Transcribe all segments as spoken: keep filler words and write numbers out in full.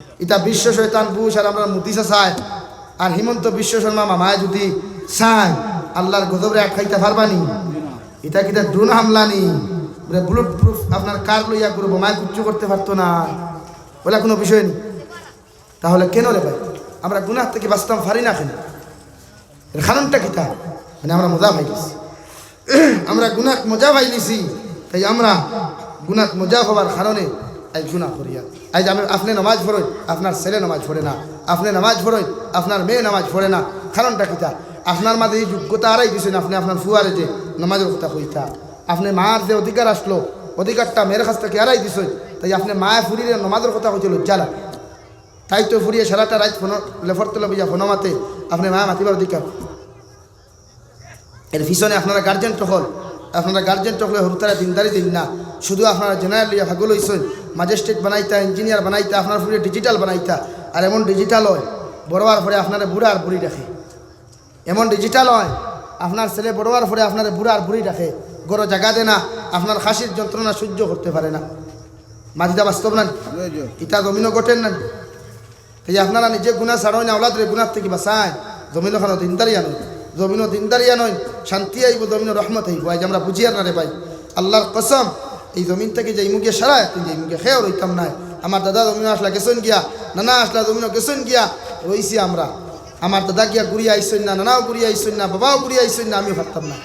ইতা বিশ্ব শয়তান বুশ আর আমরার মোদি চাচায় আর হিমন্ত বিশ্ব শর্মা মামায় যুদি চায়, আল্লার গজবরে আটকাইতা পারবা নি? ইতা কিতা drone হামলা নি? বুলে bullet proof আপনার car লইয়া কুনু বোমায় কিচ্ছু করতে পারতো না, অলা কুনু বিষয় নি। তাহলে কেনে রে ভাই, আমরা গুনাহ থাকি বাঁচতাম পারি না কেনে? এর কারণটা কিতা? মানে আমরা মজা পাইলিছি, আমরা গুনাত মজা পাইলিছি, তাই আমরা গুনাত মজা পাওয়ার কারণে আইজ গুনাহ করিয়ার। আইজ আমি, আপনে নামাজ পড়ইন, আপনার ছেলে নামাজ পড়ে না, আপনে নামাজ পড়ইন, আপনার মেয়ে নামাজ পড়ে না। কারণটা কিতা? আপনার মাঝে ই যোগ্যতা হারাই দিছইন, আপনে আপনার ফুয়ারে যে নামাজর কথা কইতা, আপনে মার যে অধিকার আছলো, অধিকারটা মেয়ের কাছ থাকি হারাই দিছইন, তাই আপনে মায়ে ফুরিরে নামাজর কথা কইতে লজ্জা লাগে। তাই তো ফুরিয়ে সারাটা রাইত ফোনো, লেফর তলে বইয়া ফোনো মাতে, আপনে মায়ে মাতিবার অধিকার। এর পিছনে আপনারা guardian অকল, আপনারা guardian অকলে হুরুতারে দিনদারি দেইন না, শুধু আপনারা general লইয়া পাগল অইছইন, magistrate বানাইতা, engineer বানাইতা, আপনার ফুরিয়ে digital বানাইতা। আর এমন digital অয়, বড় অওয়ার পরে আপনারে বুড়া আর বুড়ি ডাকে। এমন digital অয়, আপনার ছেলে বড় অওয়ার পরে আপনারে বুড়া আর বুড়ি ডাকে, ঘরো জাগা দে না, আপনার খাসির যন্ত্রণা সহ্য করতে পারে না। মাতিটা বাস্তব না নি? জি, জি। ইটা জমিনো ঘটের না নি? এই আপনারা নিজে গুনা ছাড়ইন, আওলাদরে গুনার থাকি বাঁচাইন, জমিনো খানো দিনদারি আনইন, জমিনো দিনদারি আনইন, শান্তি আইবো, জমিনো রহমত আইবো। আইজ আমরা বুঝিয়ার না রে ভাই, আল্লার কসম, এই জমিন থাকি যাইমু গিয়া, সারা একদিন যাইমু গিয়া, কেউ রইতাম নায়। আমার দাদা জমিনো আছলা গেছইন গিয়া, নানা আছলা জমিনো গেছইন গিয়া, রইছি আমরা। আমার দাদা গিয়া ঘুরিয়া আইছইন না, নানাও ঘুরিয়া আইছইন না, বাবাও ঘুরিয়া আইছইন না, আমিও পারতাম না।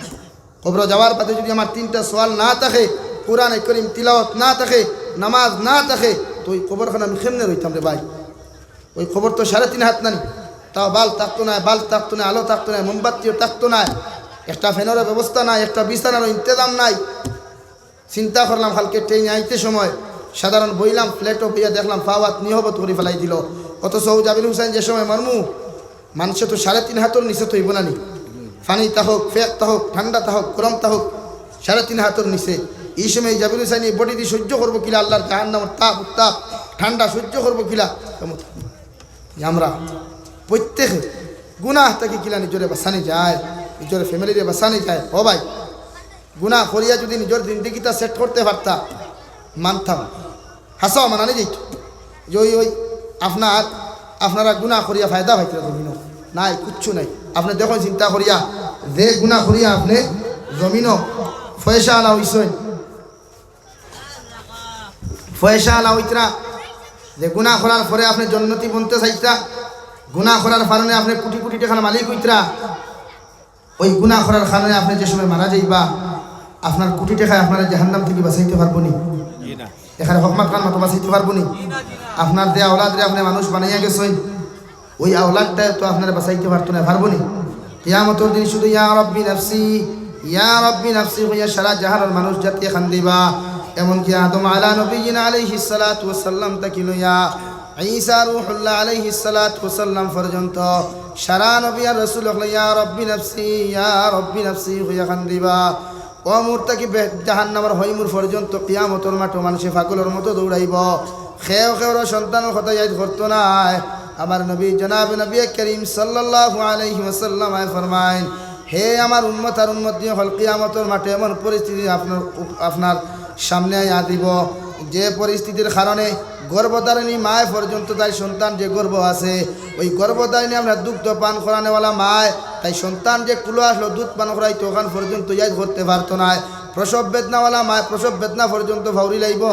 কবরো যাওয়ার বাদে যুদি আমার তিনটা সওয়াল না থাকে, কোরআনে করিম তিলাওয়াত না থাকে, নামাজ না থাকে, তো ওই কবরখানো আমি কেমনে রইতাম রে ভাই? ওই কবর তো সাড়ে তিন হাত না নি, তাও বাল্ব থাকতো নায়, বাল্ব থাকতো নায়, আলো থাকতো নায়, মোমবাতিও থাকতো নায়, একটা ফ্যানরও ব্যবস্থা নাই, একটা বিছানারও ইন্তেজাম নাই। চিন্তা করলাম, কালকে ট্রেনে আইতে সময় সাধারণ বইলাম, ফ্ল্যাটো বইয়া দেখলাম, পাও আত নিহবত করি ফালাই দিলো। অথচ ও জাবির হুসাইন যে সময় মরমু, মানষে তো সাড়ে তিন হাতর নিচে তো অইবো না নি? পানি তা হোক, ফেক তা হোক, ঠান্ডা তা হোক, গরম তা হোক, সাড়ে তিন হাতর নিচে। এই সময় জাবির হুসাইন এই বডি দি সহ্য করবো কিলা আল্লার জাহান্নামর তাপ উত্তাপ, ঠান্ডা সহ্য করবো কিলা? আমরা প্রত্যেকে গুনাহ থাকি কিলা নিজরে বাঁচানি যায়, নিজর ফ্যামিলিরে বাঁচানি যায়। ও ভাই, গুনা করিয়া যুদি নিজর জিন্দেগিটা সেট করতে পারতা, মানতাম, হাছাউ মানানি যাইতো যে ওই, ওই আপনার, আপনারা গুনা করিয়া ফায়দা পাইতরা জমিনো। নাই, কিচ্ছু নাই। আপনে দেখইন চিন্তা করিয়া, যে গুনা করিয়া আপনে জমিনো পয়সা আলা অইছইন, পয়সা আলা অইতরা, যে গুনা করার পরে আপনে জন্নতি বনতে চাইতরা, গুনা করার কারণে আপনে কুটি কুটি টেকার মালিক অইতরা, ওই গুনা করার কারণে আপনে যে সময় মারা যাইবা, আপনার কুটি টেকায় আপনারে জাহান্নাম থাকি বাঁচাইতে পারবো নি? জি না। এখানে হকমাত খান মতো বাঁচাইতে পারবো নি? জি না, জি না। আপনার যে আওলাদরে আপনে মানুষ বানাইয়া গেছইন, ওই আওলাদটায় তো আপনারে বাঁচাইতে পারতো না, পারবো নি? কিয়ামতর দিন শুধু ইয়া রব্বি নাফসি, ইয়া রব্বি নাফসি কইয়া সারা জাহানর মানুষ জাতিয়ে কান্দিবা। এমনকি আদম আলা নবিয়িনা আলাইহিস সালাতু ওয়াস সালাম থাকি লইয়া ঈসা রুহুল্লাহ আলাইহিস সালাতু ওয়াস সালাম পর্যন্ত সারা নবী আর রাসূল অকলে ইয়া রব্বি নাফসি, ইয়া রব্বি নাফসি কইয়া কান্দিবা। ও মুর থাকি বে-, জাহান্নামর হই মুর পর্যন্ত কিয়ামতর মাঠো মানষে পাগলর মতো দৌড়াইবো। কেউ কেউর সন্তানর কথা ইয়াদ করতো নায়। আমার নবী জনাব নবী করিম সাল্লাল্লাহু আলাইহি ওয়াসাল্লাম আয় ফরমাইন, হে আমার উম্মত আর উম্মতি অকল, কিয়ামতর মাঠে এমন পরিস্থিতি আপনার উপ-, আপনার সামনে আইয়া দিব, যে পরিস্থিতির কারণে গর্ভধারিণী মায় পর্যন্ত তাই সন্তান যে গর্ভ আছে, ওই গর্ভধারিণী আমরা দুগ্ধ পান করানেওয়ালা মায়, তাই সন্তান যে কুলো আসলো দুধ পান করাইতো, ওখান পর্যন্ত ইয়াদ করতে পারতো নায়। প্রসব বেদনাওয়ালা মায় প্রসব বেদনা পর্যন্ত ফাউরি লাইব।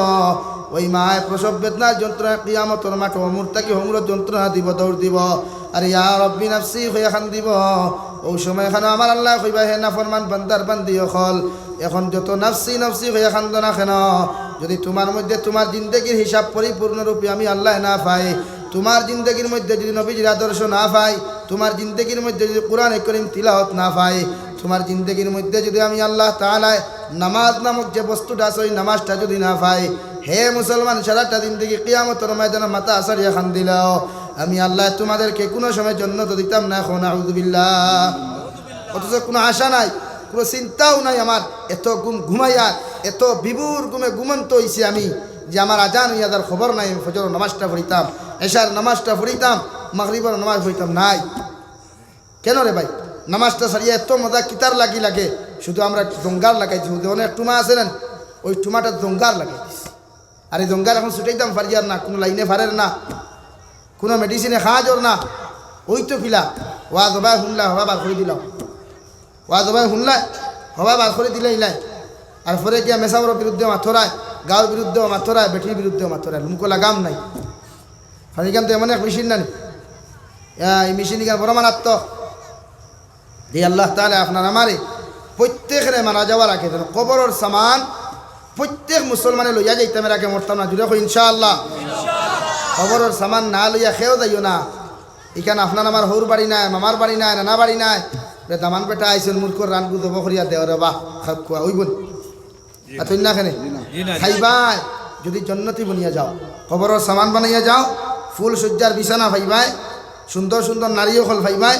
ওই মায় প্রসব বেদনার যন্ত্রণায় কিয়ামতর মাঠে অমুর থাকি হমুরত যন্ত্রণা দিব, দৌড় দিব। আর ইয়া রব্বি নাফসি কইয়া কান্দিব। ওই সময় এখানে আমার আল্লাহ কইবা, হে নাফরমান বান্দার বান্দি অকল, এখন যত নাফসি নাফসি কইয়া কান্দো না কেন, যদি তোমার মধ্যে তোমার জিন্দেগির হিসাব পরিপূর্ণ রূপে আমি আল্লাহ না পাই, তোমার জিন্দেগির মধ্যে যদি নবীজির আদর্শ না পাই, তোমার জিন্দেগির মধ্যে যদি কোরআনে করিম তিলাওয়াত না পাই, তোমার জিন্দেগির মধ্যে যদি আমি আল্লাহ তাআলায় নামাজ নামক যে বস্তুটা আছে, ওই নামাজটা যদি না পাই, হে মুসলমান, সারাটা জিন্দেগি কিয়ামতর ময়দানে মাথা আছাড়িয়া কান্দিলাও, আমি আল্লাহ তোমাদেরকে কোনো সময় জন্নত দিতাম না। এখন আউযুবিল্লাহ। অথচ কোনো আশা নাই, কোনো চিন্তাও নাই আমার। এত ঘুম ঘুমাইয়ার, এত বিভোর ঘুমে ঘুমন্ত অইছি আমি যে আমার আজান অইয়া যার খবর নাই। আমি ফজর নামাজটা পড়িতাম, এশার নামাজটা পড়িতাম, মাগরিবর নামাজ পড়িতাম নাই। কেন রে ভাই? নামাজটা ছাড়িয়া এত মজা কিতার লাগি লাগে? শুধু আমরা জঙ্গার লাগাইছি, শুধু অনেক টুমা আছে না, ওই টুমাটা জঙ্গার লাগাই দিছি। আর এই জঙ্গার এখন ছুটাইতাম পারিয়ার না, কোনো লাইনে পারের না। কুনু মেডিসিনে কাজ অর না, অইতো কিলা? ওয়াজ হবায় হুনলায়, হবায় বার করি দিলাও। ওয়াজ হবায় হুনলায়, হবায় বার করি দিলাইলায়। আর পরে গিয়া মেসাবর বিরুদ্ধে মাতরায়, গাঁওর বিরুদ্ধেও মাতরায়, বেটির বিরুদ্ধেও মাতরায়, মুখো লাগাম নাই। কারণ ইখান তো এমন এক মেশিন নানি, আহ, ই মেশিন ইখান বড় মারাত্মক। যে আল্লাহ তাআলা আপনার আমারে প্রত্যেকরে মারা যাওয়ার আগে যেন কবরর সামান প্রত্যেক মুসলমানে লইয়া যাইতাম, এর আগে মরতাম না। জুরে কই ইনশাআল্লাহ। কবরর সামান না লইয়া কেউ যাইও না। ইখান আপনার আমার হউর বাড়ি নায়, মামার বাড়ি নায়, নানা বাড়ি নায়। রে দামান বেটা আইছইন, মুরগর রান গুজব করিয়া দেও রে বা, খাউক্কা, অইবো নি? আতইন না কেনে? জি না। খাইবায়, যদি জন্নতি বনিয়া যাও, কবরর সামান বানাইয়া যাও, ফুল সজ্জার বিছানা পাইবায়, সুন্দর সুন্দর নারী অকল পাইবায়,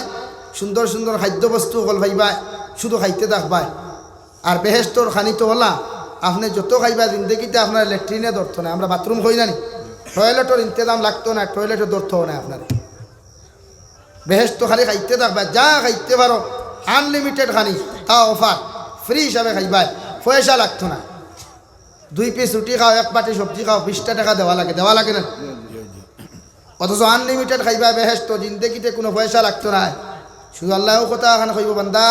সুন্দর সুন্দর খাদ্য বস্তু অকল পাইবায়, শুধু খাইতে থাকবায়। আর বেহেশতর খানি তো অলা, আপনে যত খাইবা জিন্দেগিতে আপনার লেট্রিনে ধরতো না। আমরা বাথরুম কই না নি, টয়লেটর ইন্তেজাম লাগতো না, টয়লেটে ধরতো না আপনার। বেহেশতো খালি খাইতে থাকবায়, যা খাইতে পারো, আনলিমিটেড খানি, তা অফার, ফ্রি হিসাবে খাইবায়, পয়সা লাগতো না। দুই পিস রুটি খাও, এক বাটি সবজি খাও, বিশটা টেকা দেওয়া লাগে, দেওয়া লাগে না? অথচ আনলিমিটেড খাইবায় বেহেশতো, জিন্দেগিতে কুনু পয়সা লাগতো নায়। শুধু আল্লায় অউ কথা খান কইবো, বান্দা,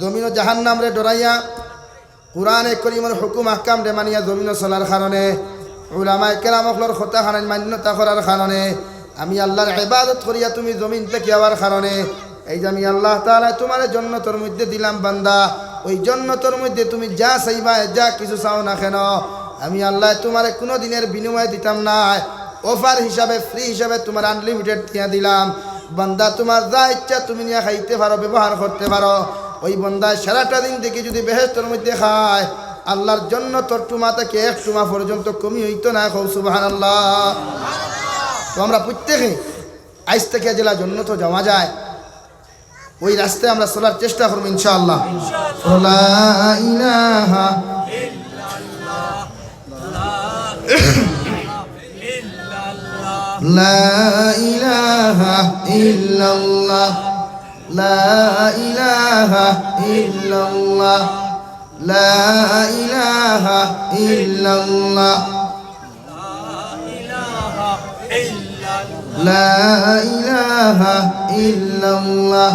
জমিনো জাহান্নামরে ডরাইয়া কুরআনে করিমর হুকুম আহকামরে মানিয়া জমিনো চলার কারণে, উলামায়ে কেরাম অকলর কথা খান মান্যতা করার কারণে আমি আল্লার ইবাদত করিয়া তুমি জমিন থাকি আওয়ার কারণে এই যে আমি আল্লাহ তাআলায় তুমারে জন্নতর মধ্যে দিলাম বান্দা, ওই জন্নতর মধ্যে তুমি যা চাইবায়, যা কিছু চাও না কেনে, আমি আল্লায় তুমারে কুনু দিনের বিনিময়ে দিতাম নায়। অফার হিসাবে, ফ্রি হিসাবে তুমারে আনলিমিটেড দিয়া দিলাম। বান্দা, তুমার যা ইচ্ছা তুমি নিয়া খাইতে পারো, ব্যবহার করতে পারো। ওই বান্দায় সারাটা জিন্দেগি যদি বেহেশতর মধ্যে খায়, আল্লার জন্নতর টুমা থাকি এক টুমা পর্যন্ত কমি অইতো নায়। কও সুবহানাল্লাহ। তো আমরা প্রত্যেকে আইজ থাকি যেলা জন্নতো যাওয়া যায়, ওই রাস্তায় আমরা চলার চেষ্টা করমু ইনশাআল্লাহ। লা ইলাহা لا إله إلا الله. لا إله إلا الله. لا إله إلا الله. لا إله إلا الله.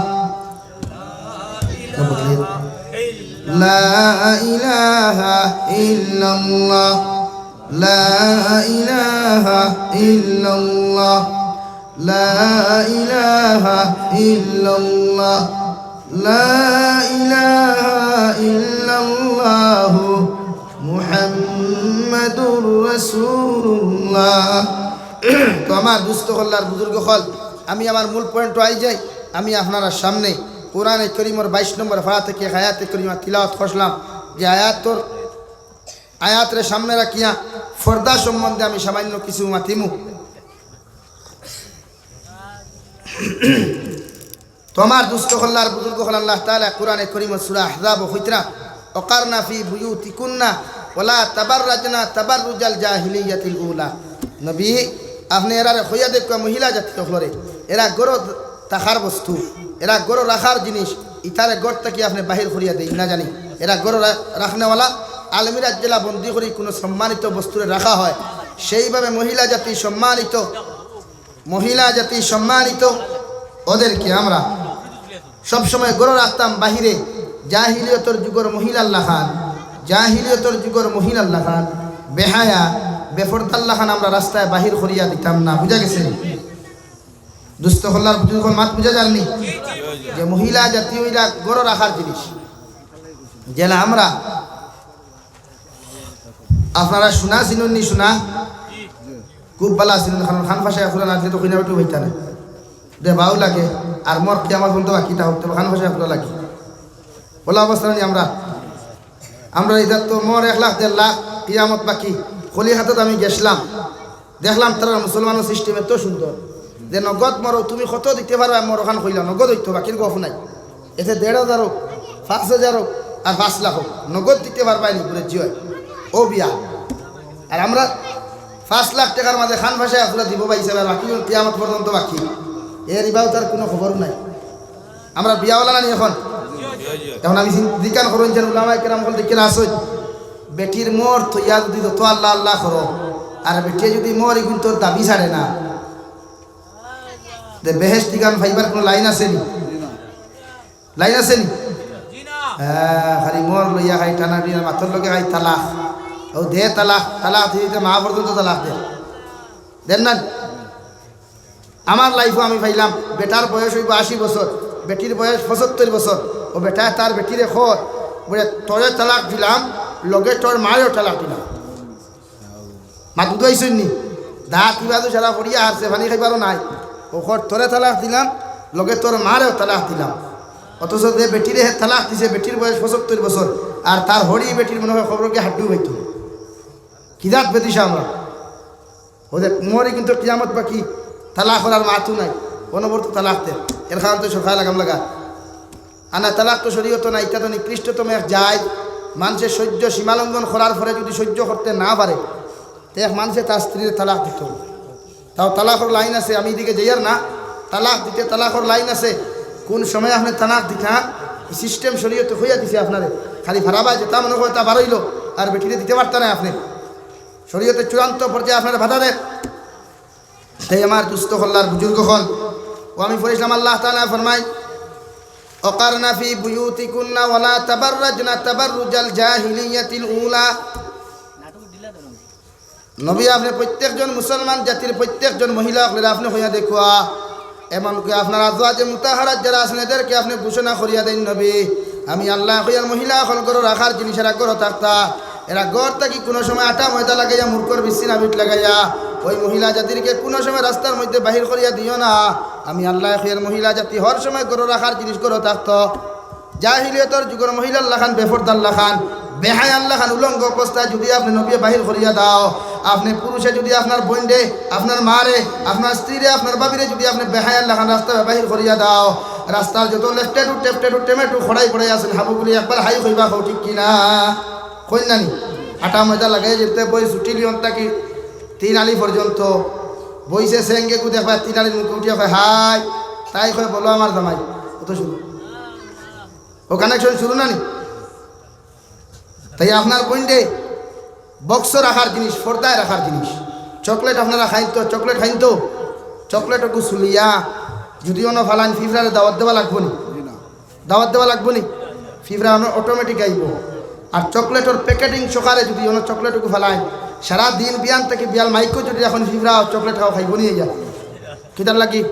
لا إله إلا الله. لا إله إلا الله. لا إله إلا الله. لا إله إلا الله. محمد رسول الله. তো আমার দুস্ত অকল আর বুজুর্গ অকল, আমি আমার মূল পয়েন্টো আই যাই। আমি আপনারার সামনে কোরআনে করিমর বাইশ নম্বর পারা থাকি এক আয়াতে করিমা তিলাওয়াত করলাম, যে আয়াতর, আয়াতরে সামনে রাখিয়া পর্দা সম্বন্ধে আমি সামান্য কিছু মাতিমু। তো আমার দুস্ত অকল আর বুজুর্গ অকল, আল্লাহ তাআলা কোরআনে করিমো সূরা আহজাবো কইতরা, "ওয়াকারনা ফি বুয়ুতিকুন্না ওয়ালা তাবাররাজনা তাবাররুজাল জাহিলিয়াতিল উলা।" নবী, আপনে এরারে কইয়া দেখউক্কা মহিলা জাতি অকলরে, এরা ঘরো থাকার বস্তু, এরা ঘরো রাখার জিনিস, ইতারে ঘর থাকি আপনে বাহির করিয়া দেইন না জানি। এরা ঘরো রা-, রাখনেওয়ালা, আলমিরাত যেলা বন্দি করি কুনু সম্মানিত বস্তুরে রাখা হয়, সেইভাবে মহিলা জাতি সম্মানিত মহিলা জাতি সম্মানিত, ওদেরকে আমরা সবসময় ঘরো রাখতাম বাহিরে। জাহিলিয়তর যুগর মহিলার লাখান, জাহিলিয়তর যুগর মহিলার লাখান বেহায়া, বেফর্দার লাখান আমরা রাস্তায় বাহির করিয়া দিতাম না। বুঝা গেছে? দুস্ত অকল আর বুজুর্গ অকল, মাত বুঝা যারনি? যে মহিলা জাতি অইলা ঘরো রাখার জিনিস, যেলা আমরা আপনারা শুনা চিনইন নি শুনা? খুব ভালা চিনইন, কারণ কান ফাঁসাইয়া হুনা না দিলে তো কইনা বেটিও পাইতা না। দে বাউ লাগে, আর মোর কিয়ামত পর্যন্ত বাকি তা অইতো, কান ফাঁসাইয়া হুনা লাগে। অলা অবস্থা নি আমরা, আমরা ইতার তো মোর এক লাখ দেড় লাখ কিয়ামত বাকি। কলিকাতাত আমি গেছলাম, দেখলাম তারার মুসলমানর সিস্টেম এত সুন্দর যে নগদ মোর, তুমি কত দিতে পারবায় মোর অখান কইলাও, নগদ অইতো, বাকির গফ নাই। এতে দেড় হাজার অউক, পাঁচ হাজার অউক, আর পাঁচ লাখ অউক, নগদ দিতে পারবায় নি, বুলে জি অয়। অউ বিয়া। আর আমরা পাঁচ লাখ টেকার মাঝে কান ফাঁসাইয়া পুরা দিবো ভাই হিসাবে, আর বাকি কিয়ামত পর্যন্ত বাকি। এর ইবাও তার কুনু খবর নাই। আমরা বিয়াওয়ালা না নি অখন? অখন আমি চিন-, জিকান করইন যে উলামায়ে কেরাম অকল দেখিয়া আছইন, বেটির মোহর থইয়া যুদি যত আল্লাহ আল্লাহ করো, আর বেটিয়ে যুদি মোহর ইগুইন্তর দাবি ছাড়ে না, যে বেহেশতিগান পাইবার কুনু লাইন আছে নি? লাইন আছে নি? হ্যাঁ, খালি মোর লইয়া খাই টানাটানি আর মাতর লগে খাই তালাক। ও দে তালাক, তালাক দিতে মা পর্যন্ত তালাক দের। দের না? আমার লাইফো আমি পাইলাম, বেটার বয়স অইবো আশি বছর, বেটির বয়স পঁচাত্তর বছর। ও বেটায় তার বেটিরে কয়, বলে, "তোরে তালাক দিলাম, লগে তোর মারেও তালাক দিলাম।" মাত বুঝাইছইন নি? দাঁত ইবাদু সারা পড়িয়া হারছে, পানি খাইবারও নাই। ও কর, "তোরে তালাক দিলাম, লগে তোর মারেও তালাক দিলাম।" অথচ যে বেটিরে হে তালাক দিছে, বেটির বয়স পঁচাত্তর বছর, আর তার হড়ি বেটির মনে হয় খবর কি হাড্ডু হইতো। কি জাত বেদিশা আমরা? ও দেখ, মোরই কিন্তু কিয়ামত বাকি, তালাক করার মাতু নাই, অনবরত তালাক দের। এর কারণ তো সরকার লাগাম লাগা। আনা তালাক তো শরীয়ত না, ইটা তো নিকৃষ্টতম এক জায়েজ। মানষে সহ্য সীমালঙ্ঘন করার পরে যদি সহ্য করতে না পারে, তে এক মানষে তার স্ত্রীরে তালাক দিতো। তাও তালাকর লাইন আছে, আমি ইদিকে যাইয়ার না। তালাক দিতে তালাকর লাইন আছে, কুন সময় আপনে তালাক দিতা, ই সিস্টেম শরীয়তে কইয়া দিছে আপনারে। খালি ফারাবায় যেতা মনে কয় তা বারইলো, আর বেটিরে দিতে পারতা নায় আপনে। শরীয়তে চূড়ান্ত পর্যায়ে আপনারে বাধা দেয়। তাই আমার দুস্ত অকল আর বুজুর্গ অকল, ও আমি পড়ছিলাম, আল্লাহ তাআলা ফরমায়, "ওয়াকারনা ফি বুয়ুতিকুন্না ওয়ালা তাবাররাজনা তাবাররুজাল জাহিলিয়াতিল উলা।" নবী, আপনে প্রত্যেকজন মুসলমান জাতির প্রত্যেকজন মহিলা অকলরে আপনে কইয়া দেখুয়া, এমনকি আপনার আজওয়াজে মুতাহারাত যারা আছইন, এদেরকে আপনে ঘোষণা করিয়া দেইন, নবী, আমি আল্লায় কইয়ার মহিলা অকল ঘরো রাখার জিনিস, এরা ঘরো থাকতা, এরা ঘর থাকি কুনু সময় আটা ময়দা লাগাইয়া, মুরগর বিছিনা বিট লাগাইয়া, ওই মহিলা জাতিরকে কুনু সময় রাস্তার মধ্যে বাহির করিয়া দিও না। আমি আল্লায় কইয়ার মহিলা জাতি হর সময় ঘরো রাখার জিনিস ঘরো থাকতো। জাহিলিয়তর যুগর মহিলার লাখান, বেফর্দার লাখান, বেহায়ার লাখান উলঙ্গ অবস্থায় যদি আপনে নবীয়ে বাহির করিয়া দেও, আপনে পুরুষে যদি আপনার বইনরে, আপনার মারে, আপনার স্ত্রীরে, আপনার ভাবিরে যদি আপনে বেহায়ার লাখান রাস্তায় বাহির করিয়া দেও, রাস্তার যত লেফটেটু, টেফটেটু, টেমেটু, খড়াই খড়াই আছইন, হাবুগুলি একবার হাই কইবা, কও ঠিক কি না? কইন না নি? আটা ময়দা লাগাই যেতে বই ছুটি লিওন থাকি তিন আলি পর্যন্ত বইছে, সেঙ্গে কু দেখবা তিন আলির মুখে উঠিয়া কয়, "হাই।" তাই কয়, "বলো আমার জামাই।" অত শুরু। ও কানেকশন শুরু না নি? তাই আপনার বইনরে বক্সো রাখার জিনিস, পর্দায় রাখার জিনিস। চকলেট আপনারা খাইন তো, চকলেট খাইন তো, চকলেট ওগু ছুলিয়া যদি অনো ফালাইন, ফিফড়ারে দাওয়াত দেওয়া লাগবো নি? দাওয়াত দেওয়া লাগবো নি? ফিফড়া অনো অটোমেটিক আইবো। আর চকলেটর প্যাকেটিং সকালে যদি অনো চকলেট ওগু ফালাইন, সারা দিন বিয়ান থাকি বিয়াল মাইকো যদি এখন ফিফড়া চকলেট খাও, খাইবো নি? ইয়া কিতার লাগি?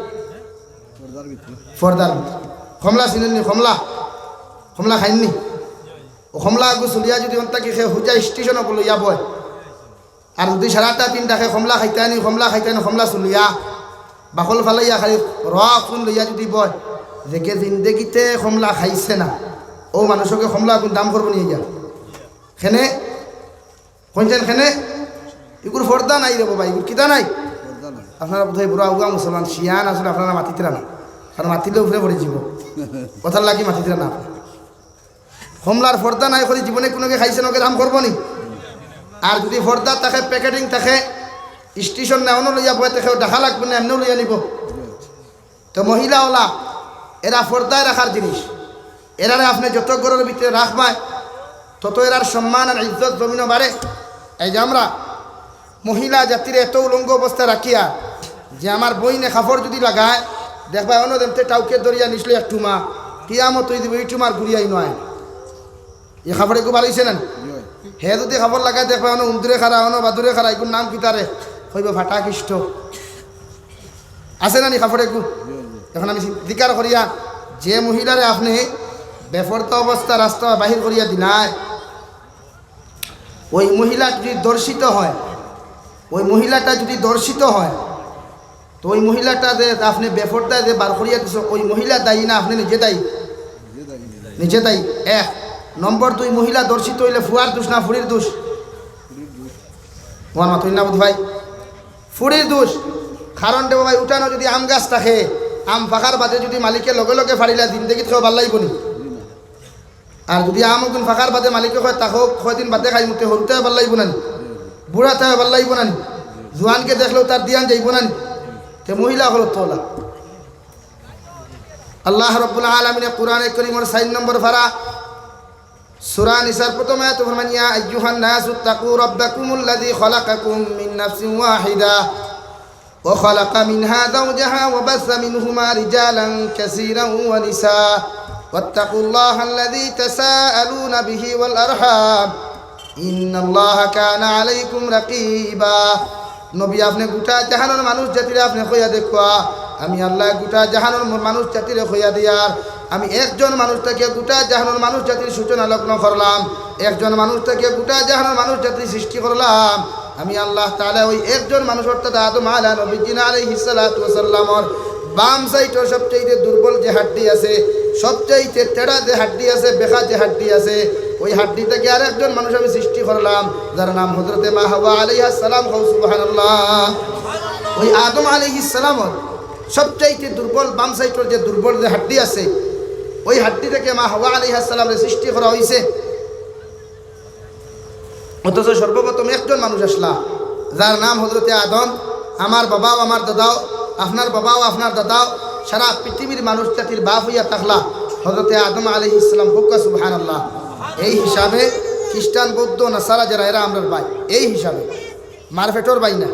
পর্দার ভিতরে। কমলা চিনইন নি? কমলা, কমলা খাইন নি? ও কমলা ওগু ছুলিয়া যদি অন থাকি খে হুজা স্টেশনো বলো ইয়া বয়, আর যদি সারাটা দিন দেখে কমলা খাইতা নি, কমলা খাইতা নি, কমলা ছুলিয়া, বাকল ফালাইয়া খালি রস লইয়া যদি বয়, যেগে জিন্দেগিতে কমলা খাইছে না, ও মানুষকে কমলা গুন দাম করবো নিয়া গিয়া। খেনে, কইছেন খেনে, ইগুর পর্দা নাই রে বাবা, ইগুর কিতা নাই? আপনারা বোধহয় বুড়া উগা মুসলমান, শিয়ান আসলে আপনারা মাতিতরা না, কারণ মাতিলে উপরে পড়ে যাব। কথার লাগি মাতিতরা না। কমলার পর্দা নাই করি জীবনে কুনুগে খাইছে নগে দাম করবো নি? আর যদি পর্দা থাকে, প্যাকেটিং থাকে, স্টেশন নেওয়ানো লইয়া বয় থাকে, দেখা লাগবো না, এমনেও লইয়া নিব। তো মহিলা ওলা, এরা পর্দায় রাখার জিনিস। এরারে আপনে যত ঘরর ভিতরে রাখবায়, তত এরার সম্মান আর ইজ্জত জমিনো বাড়ে। এই যে আমরা মহিলা জাতিরে এত উলঙ্গ অবস্থায় রাখিয়া, যে আমার বইনে কাপড় যদি লাগায়, দেখবায় অনো দেমতে টাউকে ধরিয়া নিছলো এক টুমা, কিয়ামত অই দিব, ই টুমার ঘুরিয়াই নয়। ই কাপড় এগু বাড়াইছে না নি? হে যদি কাপড় লাগায়, দেখবায় অনো উন্দুরে খাড়া, অনো বাদুরে খাড়া, এগুর নাম কিতারে? কইব ফাটা কিষ্ট। আছে না নি কাপড় এগু? এখন আমি জিকার করিয়া, যে মহিলারে আপনে বেপর্দা অবস্থা রাস্তা বাহির করিয়া দিলায়, ওই মহিলা যদি ধর্ষিত হয়, ওই মহিলাটা যদি ধর্ষিত হয়, তো ওই মহিলাটা যে আপনে বেপর্দায় যে বার করিয়া দিছো, ওই মহিলা দায়ী না আপনে নিজে দায়ী? নিজে দায়ী। এক। নম্বর দুই, মহিলা ধর্ষিত অইলে ফুয়ার দোষ না ফুড়ির দোষ? ফুয়ার মাতইন না বুধ ভাই, ফুড়ির দোষ। কারণ রে বাবা, উঠানো যদি আম গাছ থাকে, আম পাকার বাদে যদি মালিকে লগে লগে ফাড়িলা, জিন্দেগিত কেউ ভালা লাগবো নি? আর যদি আম ওগুন ফাকার বাদে মালিকে কয়, "তাকো কয়দিন বাদে খাইমু", তে হুরুতায় ভালা লাগবো না নি? বুড়াতায় ভালা লাগবো না নি? জুয়ানকে দেখলেও তার ধিয়ান যাইবো না নি? তে মহিলা অকলর তো ওলা। আল্লাহ রাব্বুল আলামিনে কুরআনে করিমর চাইর নম্বর পারা, সূরা নিসার প্রথম আয়াতে ফরমান, "ইয়া আইয়ুহান নাসু তাকু রাব্বাকুমুল্লাযী খালাকাকুম মিন নাফসিন ওয়াহিদা।" وخلق منها زوجها وبث منهما رجالا كثيرا ونساء واتقوا الله الذي تساءلون به والأرحام إن الله كان عليكم رقيبا। নবী, আপনে গুটা জাহানর মানুষ জাতিরে আপনে কইয়া দেখউক্কা, আমি আল্লায় গুটা জাহানর ম-, মানুষ জাতিরে কইয়া দিয়ার, আমি একজন মানুষ থাকিয়া গুটা জাহানর মানুষ জাতির সূচনা লগ্ন করলাম, একজন মানুষ থাকিয়া গুটা জাহানর মানুষ জাতির সৃষ্টি করলাম। আমি আল্লাহ তাআলা ওই একজন মানুষ অর্থাৎ আদম আলা নবীজিনা আলাইহিস সালাতু ওয়াস সালামর বাম সাইডর সবচাইতে দুর্বল যে হাড্ডি আছে, সবচাইতে তেড়া যে হাড্ডি আছে, বেকা যে হাড্ডি আছে, ওই হাড্ডি থাকি আরেকজন মানুষ আমি সৃষ্টি করলাম, যার নাম হযরতে মা হাওয়া আলাইহাস সালাম। কও সুবহানাল্লাহ। ওই আদম আলাইহিস সালামর সবচাইতে দুর্বল বাম সাইডর যে দুর্বল যে হাড্ডি আছে, ওই হাড্ডি থাকি মা হাওয়া আলাইহাস সালামরে সৃষ্টি করা অইছে। অথচ সর্বপ্রথম একজন মানুষ আছলা, যার নাম হযরতে আদম। আমার বাবাও, আমার দাদাও, আপনার বাবাও, আপনার দাদাও, সারা পৃথিবীর মানুষ জাতির বাপ অইয়া থাকলা হযরতে আদম আলাইহিস সালাম। কউক্কা সুবহানাল্লাহ। এই হিসাবে খ্রিস্টান, বৌদ্ধ, নাসারা যারা, এরা আমরার ভাই। এই হিসাবে মার পেটর ভাই না,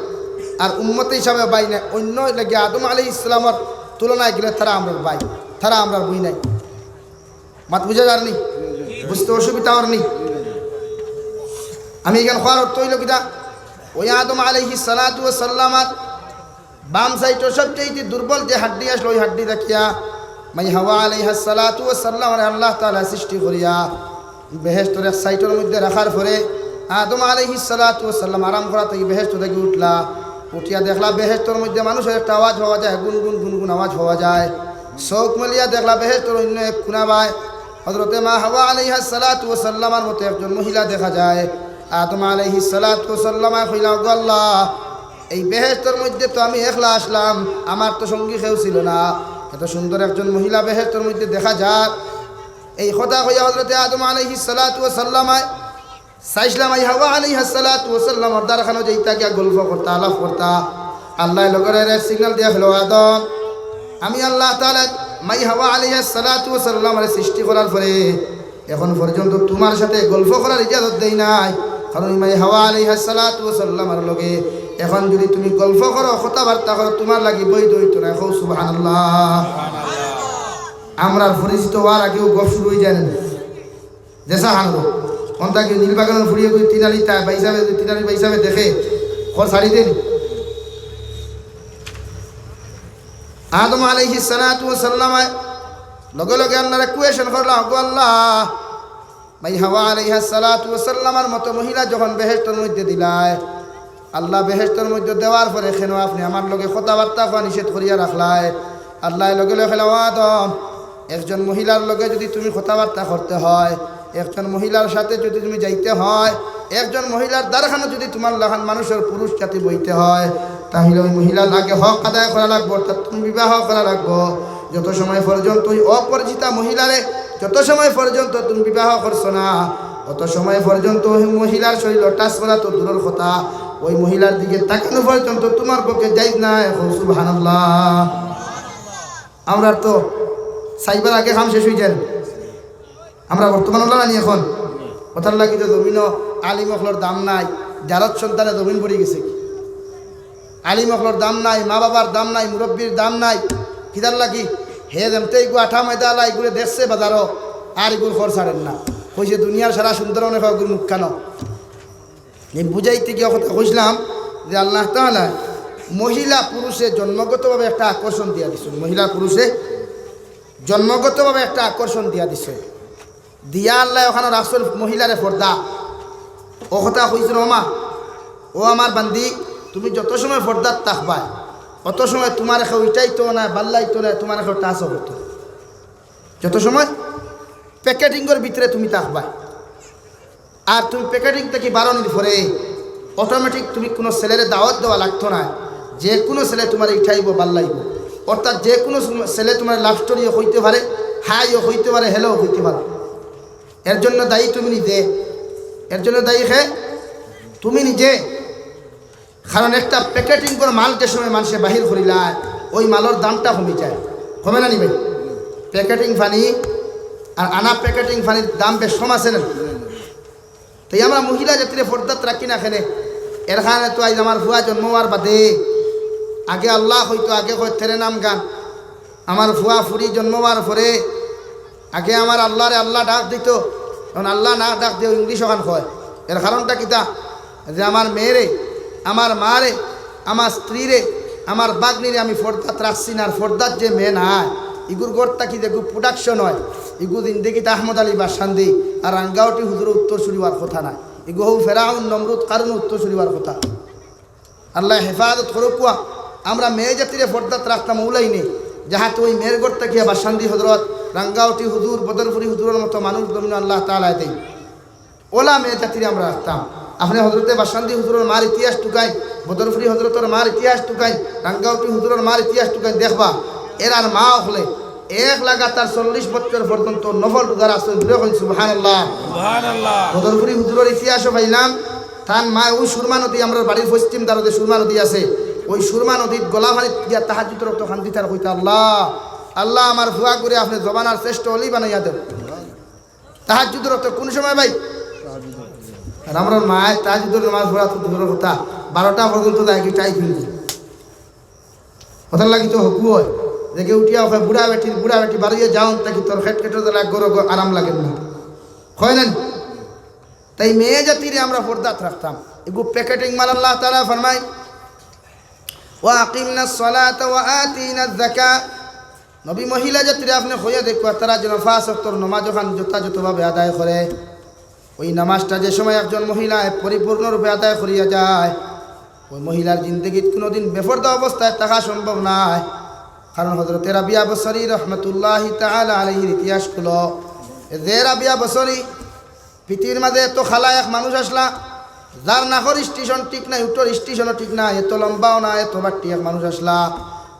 আর উম্মত হিসাবে ভাই না। অন্য লাগি আদম আলাইহিস সালামর তুলনায় গেলে তারা আমরার ভাই, তারা আমরার বই নাই। মাত বুঝা যার নি? বুঝতে অসুবিধা অর নি? আমি ইখান কওয়ার অর্থ অইলো কিতা, ওই আদম আলাইহিস সালাতু ওয়াস সালামর বাম সাইডর সবচাইতে দুর্বল যে হাড্ডি আছলো, ওই হাড্ডি থাকিয়া মাই হাওয়া আলাইহাস সালাতু ওয়াস সালামরে আল্লাহ তাআলা সৃষ্টি করিয়া বেহেশতর এক সাইডর মধ্যে রাখার পরে আদম আলাইহিস সালাতু ওয়াস সালাম আরাম করা থাকি বেহেশত থাকি উঠলা। উঠিয়া দেখলা বেহেশতর মধ্যে মানুষর একটা আওয়াজ পাওয়া যায়, গুনগুন গুনগুন আওয়াজ পাওয়া যায়। চউখ মেলিয়া দেখলা বেহেশতর অইন্য এক কুনা বায় হযরতে মা হাওয়া আলাইহাস সালাতু ওয়াস সালামর মতো একজন মহিলা দেখা যায়। আদম আলাইহিস সালাতু ওয়াস সালামে কইলা, "ওগো আল্লাহ, এই বেহেশতর মধ্যে তো আমি একলা আছলাম, আমার তো সঙ্গী কেউ ছিল না, এত সুন্দর একজন মহিলা বেহেশতর মধ্যে দেখা যার।" এই কথা কইয়া হযরতে আদম আলাইহিস সালাতু ওয়াস সালামে চাইছলা মাই হাওয়া আলাইহাস সালাতু ওয়াস সালামর দ্বারখানো যাইতা, গিয়া গল্প করতা, আলাপ করতা। আল্লায় লগে লগে red signal দিয়া কইলা, "আদম, আমি আল্লাহ তাআলা মাই হাওয়া আলাইহাস সালাতু ওয়াস সালামরে সৃষ্টি করার পরে এখন পর্যন্ত তুমার সাথে গল্প করার ইজাজত দেই নাই, কারণ মাই হাওয়া আলাইহাস সালাতু ওয়াস সালামর লগে এখন যদি তুমি গল্প করো, কথাবার্তা করো, তুমার লাগি বৈধ অইতো নায়।" কও সুবহানাল্লাহ। আমরার পরিচিত অওয়ার আগেউ গপ শুরু অই যায় না? যেসা হানবো। অন্তা কি নীল বাগানর ফুড়িয়ে কই তিন আলি তা ভাই সাহেব, তিন আলি ভাই সাহেব দেখে, খর ছাড়ি দেন। আদম আলাইহিস সালাতু ওয়াস সালামে লগে লগে আল্লাহরে question করলা, "ওগো আল্লাহ, মাই হাওয়া আলাইহাস সালাতু ওয়াস সালামর মতো মহিলা যখন বেহেশতর মধ্যে দিলায়, আল্লাহ বেহেশতর মধ্যে দেওয়ার পরে কেন আপনে আমার লগে কথাবার্তা কওয়া নিষেধ করিয়া রাখলায়?" আল্লায় লগে লগে কইলা, "ও আদম, একজন মহিলার লগে যদি তুমি কথাবার্তা করতে হয়, একজন মহিলার সাথে যদি তুমি যাইতে হয়, একজন মহিলার দ্বারখানো যদি তুমার লাখান মানুষর পুরুষ জাতি বইতে হয়, তাহলে ওই মহিলার আগে হক আদায় করা লাগবো, অর্থাৎ তুমি বিবাহ করা লাগবো।" যত সময় পর্যন্ত ওই অপরিচিতা মহিলারে, যত সময় পর্যন্ত তুমি বিবাহ করছো না, অত সময় পর্যন্ত ওই মহিলার শরীর touch করা তো দূরর কথা, ওই মহিলার দিকে তাকানো পর্যন্ত তুমার পক্ষে জায়েজ নায়। কও সুবহানাল্লাহ। আমরার তো চাইবার আগে কাম শেষ অই যায়। আমরা বর্তমান অলা নানি এখন? অতার লাগি তো জমিনো আলিম অকলর দাম নাই, জারত সন্তানে জমিন পড়ি গেছে কি? আলিম অকলর দাম নাই, মা বাবার দাম নাই, মুরব্বির দাম নাই। কিতার লাগি? হে যেমতে ইগু আঠা ময়দা আলা ইগুরে দেখছে বাজারো, আর ইগুর খর ছাড়ের না। কইছে দুনিয়ার সারা সুন্দর অনেক ইগুর মুখখানো। আমি বুঝাইতে গিয়া কথা কইছিলাম যে আল্লাহ তাআলা মহিলা পুরুষে জন্মগতভাবে একটা আকর্ষণ দিয়া দিছইন, মহিলা পুরুষে জন্মগতভাবে একটা আকর্ষণ দিয়া দিছইন। দিয়া আল্লায় ওখানো রাখছইন মহিলারে পর্দা। ও কথা কইছইন, "ও মা, ও আমার বান্দি, তুমি যত সময় পর্দাত থাকবায়, অত সময় তুমারে কেউ ইটাইতো নায়, বাল্লাইতো নায়, তুমারে কেউ touch-ও করতো নায়। যত সময় packeting-অর ভিতরে তুমি থাকবায়।" আর তুমি packeting থাকি বারনির পরে automatic তুমি কুনু ছেলেরে দাওয়াত দেওয়া লাগতো নায়, যে কুনু ছেলে তুমারে ইঠাইবো, বাল্লাইবো। অর্থাৎ যে কুনু ছেলে তুমারে love story-ও কইতে পারে, hi-ও কইতে পারে, hello-ও কইতে পারে। এর জন্য দায়ী তুমি নিজে, এর জন্য দায়ী কে? তুমি নিজে। কারণ একটা packeting-অর মাল যে সময় মানষে বাহির করিলায়, ওই মালর দামটা কমি যায়, কমে না নি ভাই? Packeting পানি আর আনা packeting পানির দাম বেশ কম আছে না? তাই আমরা মহিলা জাতিরে পর্দাত রাখি না কেনে? এর কারণে তো আইজ আমার ফুয়া জন্ম অওয়ার বাদে আগে আল্লাহ কইতো, আগে কয় তেরে নাম গান। আমার ফুয়া ফুড়ি জন্ম হওয়ার পরে আগে আমার আল্লাহরে আল্লাহ ডাক দিত, এখন আল্লাহ না ডাক দিয়া ইংলিশ ওখান কয়। এর কারণটা কিতা? যে আমার মেয়েরে, আমার মারে, আমার স্ত্রীরে, আমার বাগ্নিরে আমি ফর্দাত রাখছি না। আর ফর্দাত যে মেয়ে নাই, ইগুর ঘর থাকি যেগু প্রোডাকশন হয়, ইগু জিন্দেগিত আহমদ আলী বাসান্দি আর রাঙ্গাউটি হুজুরর উত্তরসূরি হওয়ার কথা নায়। ইগু হউ ফেরাউন, নমরুদ, কারুন উত্তরসূরি হওয়ার কথা। আল্লাহ হেফাজত করুক ওয়া। আমরা মেয়ে জাতিরে ফর্দাত রাখতাম অউ লাইনে, যাহাতে ওই মেয়ের ঘর থাকিয়া বাসান্দি হজরত, রাঙ্গাউটি হুজুর, বদরপুরি হুজুরর মতো মানুষ জমিনো আল্লাহ তাআলায় দেইন। অলা মেয়ে জাতিরে আমরা রাখতাম। আপনে হজরতে বাসান্দি হুজুরর মার ইতিহাস টুকাইন, বদরপুরি হজরতর মার ইতিহাস টুকাইন, রাঙ্গাউটি হুজুরর মার ইতিহাস টুকাইন, দেখবা এরার মা অকলে এক লাগাতার চল্লিশ বছর পর্যন্ত নফল রোজা রাখছইন। জোরে কইন সুবহানাল্লাহ। সুবহানাল্লাহ। বদরপুরি হুজুরর ইতিহাসও পাইলাম, তান মায় ওই সুরমা নদী, আমরার বাড়ির পশ্চিম দারদে সুরমা নদী আছে, ওই সুরমা নদীত গলা পানিত গিয়া তাহাজ্জুদর অক্ত কান্দিতা আর কইতা, "আল্লাহ, আল্লাহ, আমার ফুয়াগুরে আপনে জমানার শ্রেষ্ঠ অলি বানাইয়া দেও।" তাহাজ্জুদর অক্ত কোন সময় ভাই? আর আমরার মায় তাহাজ্জুদর নামাজ পড়া তো দূরর কথা, বারোটা পর্যন্ত যায় কি টাই ফিরবে। কথার লাগি তো হকু হয়, যে কেউ উঠিয়া ওখানে বুড়া বেটির, বুড়া বেটি বারইয়া যাওন থাকি তোর খেট খেটর জ্বালা গরো গো আরাম লাগে না। হয় না? তাই মেয়ে জাতিরে আমরা ফর্দাত রাখতাম। এগু প্যাকেটিং মাল আল্লাহ তাআলা ফরমায়, "ওয়া আকিমনাস সালাতা ওয়া আতিনাজ যাকা।" নবী মহিলা জাতিরে আপনে কইয়া দেখবা, তারা যেন পাঁচ ওয়াক্তর নমাজ ওখান যথাযথভাবে আদায় করে। ওই নামাজটা যে সময় একজন মহিলায় পরিপূর্ণরূপে আদায় করিয়া যায়, ওই মহিলার জিন্দেগিত কোনোদিন বেফর্দা অবস্থায় থাকা সম্ভব নায়। কারণ হজরতে রাবিয়া বসরি রহমতুল্লাহি তাআলা আলাইহির ইতিহাস খুলো, যে রাবিয়া বসরি পৃথিবীর মাঝে এত খালা এক মানুষ আসলা, যার নাকর স্টেশন ঠিক নাই, উঠোর স্টেশনও ঠিক নাই, এত লম্বাও না, এত বাট্টি এক মানুষ আসলা,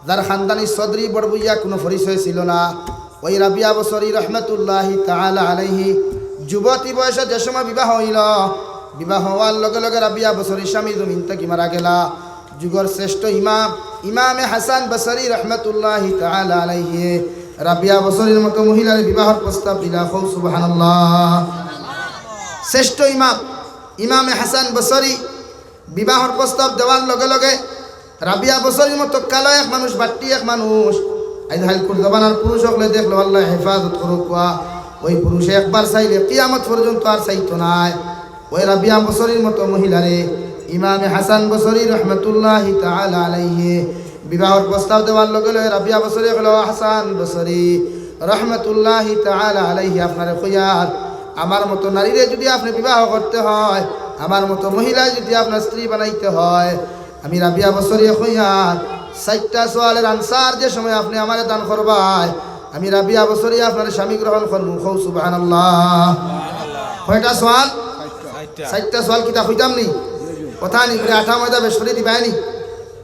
যার খানদানি সদরি বড় বুইয়া কোনো পরিচয় ছিল না। ওই রাবিয়া বসরি রহমতুল্লাহি তাআলা আলাইহি যুবতী বয়সে যে সময় বিবাহ হইল, বিবাহ হওয়ার লগে লগে রাবিয়া বসরি স্বামী জমিন থাকি মারা গেলা। যুগর শ্রেষ্ঠ ইমাম, ইমামে হাসান বসরি রহমতুল্লাহি তাআলা আলাইহি রাবিয়া বসরির মতো মহিলার বিবাহর প্রস্তাব দিলা। কও সুবহানাল্লাহ। শ্রেষ্ঠ ইমাম, ইমামে হাসান বসরি বিবাহর প্রস্তাব দেওয়ার লগে লগে রাবিয়া বসরির মতো কালো এক মানুষ, বাট্টি এক মানুষ, আইজ হাইলকুর জমানার পুরুষ অকলে দেখলো, আল্লাহ হেফাজত করুক ওয়া, ওই পুরুষে একবার চাইলে কিয়ামত পর্যন্ত আর চাইতো নায়। ওই রাবিয়া বসরির মতো মহিলারে ইমামে হাসান বসরি রহমতুল্লাহি তাআলা আলাইহি বিবাহর প্রস্তাব দেওয়ার লগে লগে রাবিয়া বসরি কইল, "ও হাসান বসরি রহমতুল্লাহি তাআলা আলাইহি, আপনারে কইয়ার, আমার মতো নারীরে যদি আপনে বিবাহ করতে হয়, আমার মতো মহিলায় যদি আপনার স্ত্রী বানাইতে হয়, আমি রাবিয়া বসরি কইয়ার, চাইরটা সওয়ালের আনসার যে সময় আপনে আমারে দান করবায়, আমি রাবিয়া বসরি আপনারে স্বামী গ্রহণ করমু।" কও সুবহানাল্লাহ। কয়টা সওয়াল? চাইরটা। চাইরটা সওয়াল কিতা কইতাম নি? কথা নি, করে আঠা ময়দা বেশ করি দিবায় নি?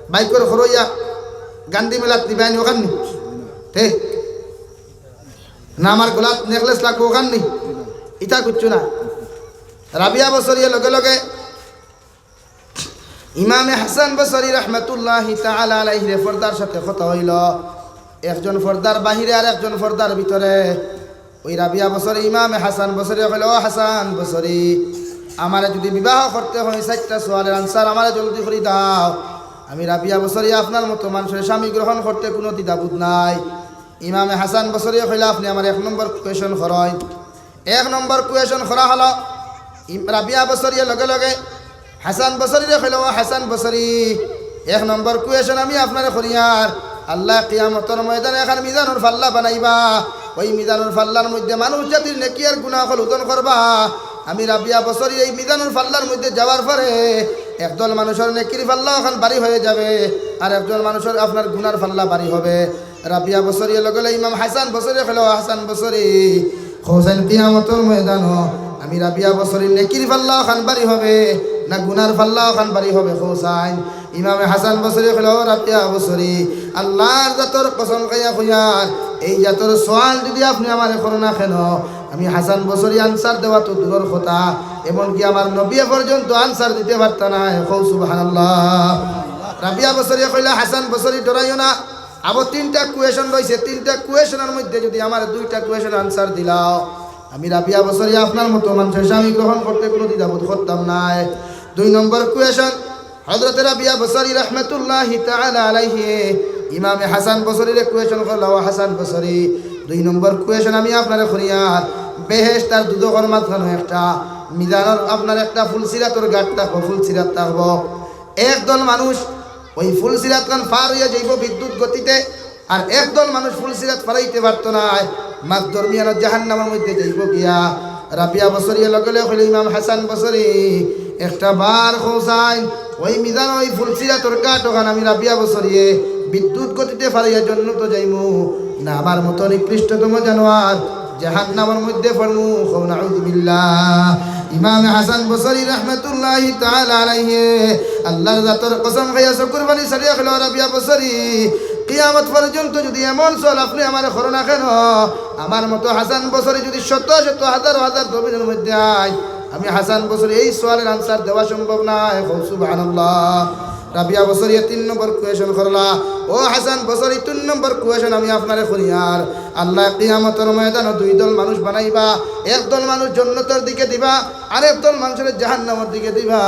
বাইকর খরইয়া গান্ধী মেলাত নিবায় নি ওখান নি? তে? না আমার গলাত নেকলেস লাগবো ওখান নি? ইতা কিচ্ছু না। রাবিয়া বসরিয়ে লগে লগে ইমামে হাসান বসরি রহমতুল্লাহি তাআলা আলাইহিরে পর্দার সাথে কথা হইল, একজন পর্দার বাহিরে আর একজন পর্দার ভিতরে। ওই রাবিয়া বসরি ইমামে হাসান বসরি কইল, "ও হাসান বসরি, আমারে যদি বিবাহ করতে হয়, চাইরটা সওয়ালের আনসার আমারে জলদি করি দাও। আমি রাবিয়া বসরি আপনার মতো মানুষের স্বামী গ্রহণ করতে কোনো দ্বিধাবোধ নাই।" ইমামে হাসান বসরি কইল, "আপনে আমার এক নম্বর কোয়েশন করইন।" এক নম্বর কোয়েশন করা হলো। ইম-, রাবিয়া বসরিয়ে লগে লগে হাসান বসরিরে কইল, "ও হাসান বসরি, এক নম্বর কোয়েশন আমি আপনারে করিয়ার, আল্লাহ কিয়ামতর ময়দানে এখান মিজানর ফাল্লা বানাইবা, ওই মিজানর ফাল্লার মধ্যে মানুষ জাতির নেকি আর গুনাহ অকল ওজন করবা। আমি রাবিয়া বসরি এই মিজানর ফাল্লার মধ্যে যাওয়ার পরে একদল মানুষর নেকির ফাল্লা ওখান ভারী হয়ে যাবে, আর একজন মানুষর আপনার গুনার ফাল্লা ভারী হবে।" রাবিয়া বসরিয়ে লগে লগে ইমাম হাসান বসরি কইল, "ও হাসান বসরি, কও চাইন কিয়ামতর ময়দানো আমি রাবিয়া বসরির নেকির ফাল্লা ওখান ভারী হবে না গুনার ফাল্লা ওখান ভারী হবে, কও চাইন?" ইমামে হাসান বসরি কইল, "ও রাবিয়া বসরি, আল্লাহর জাতর কসম খাইয়া কইয়ার, এই জাতর সওয়াল যদি আপনে আমারে করো না কেন, আমি হাসান বসরি আনসার দেওয়া তো দূরর কথা, এমনকি আমার নবী পর্যন্ত আনসার দিতে পারতা না।" কও সুবহানাল্লাহ। রাবিয়া বসরি কইল, "হাসান বসরি, ডরাইও না, আবার তিনটা কোয়েশন রইছে, তিনটা কোয়েশনর মধ্যে যদি আমারে দুইটা কোয়েশন আনসার দিলাও, আমি রাবিয়া বসরি আপনার মতো মানুষের স্বামী গ্রহণ করতে কোনো দ্বিধাবোধ করতাম নায়।" দুই নম্বর কোয়েশন, হযরতে রাবিয়া বসরি রহমতুল্লাহি তাআলা আলাইহি ইমামে হাসান বসরিরে question করলা, "ও হাসান বসরি, দুই নম্বর question আমি আপনারে করিয়ার, বেহেশত আর দুজখর মাঝখানো একটা মিজানর আপনার একটা ফুলসিরাতর গাট থাকবো, ফুলসিরাত থাকবো। এক দল মানুষ ওই ফুলসিরাত খান পার অইয়া যাইবো বিদ্যুৎ গতিতে, আর এক দল মানুষ ফুলসিরাত পার অইতে পারতো নায়, মাঝ দরমিয়ানো জাহান্নামর মধ্যে যাইবো গিয়া।" রাবিয়া বসরিয়ে লগে লগে কইলা, "ইমাম হাসান বসরি, একটা বার কও চাইন, ওই মিজান, ওই ফুলসিরাতর গাট ওখান আমি রাবিয়া বসরিয়ে বিদ্যুৎ গতিতে পার অইয়া জন্নতো যাইমু, না আমার মতো নিকৃষ্টতম জানোয়ার জাহান্নামর মধ্যে পড়মু?" কও নাউজুবিল্লাহ। ইমাম হাসান বসরি রহমতুল্লাহি তাআলা আলাইহি আল্লাহর জাতর কসম খাইয়া চকুর পানি ছাড়িয়া কইলা, "রাবিয়া বসরি, কিয়ামত পর্যন্ত যদি এমন সওয়াল আপনে আমারে করো না কেন, আমার মতো হাসান বসরি যদি শত শত হাজার হাজার জমিনর মধ্যে আয়, আমি হাসান বসরি এই সওয়ালর answer দেওয়া সম্ভব নায়।" কও সুবহানাল্লাহ। রাবিয়া বসরিয়ে তিন নম্বর question করলা, "ও হাসান বসরি, তিন নম্বর question আমি আপনারে করিয়ার, আল্লায় কিয়ামতর ময়দানো দুই দল মানুষ বানাইবা, এক দল মানুষ জন্নতর দিকে দিবা, আর এক দল মানুষরে জাহান্নামর দিকে দিবা।"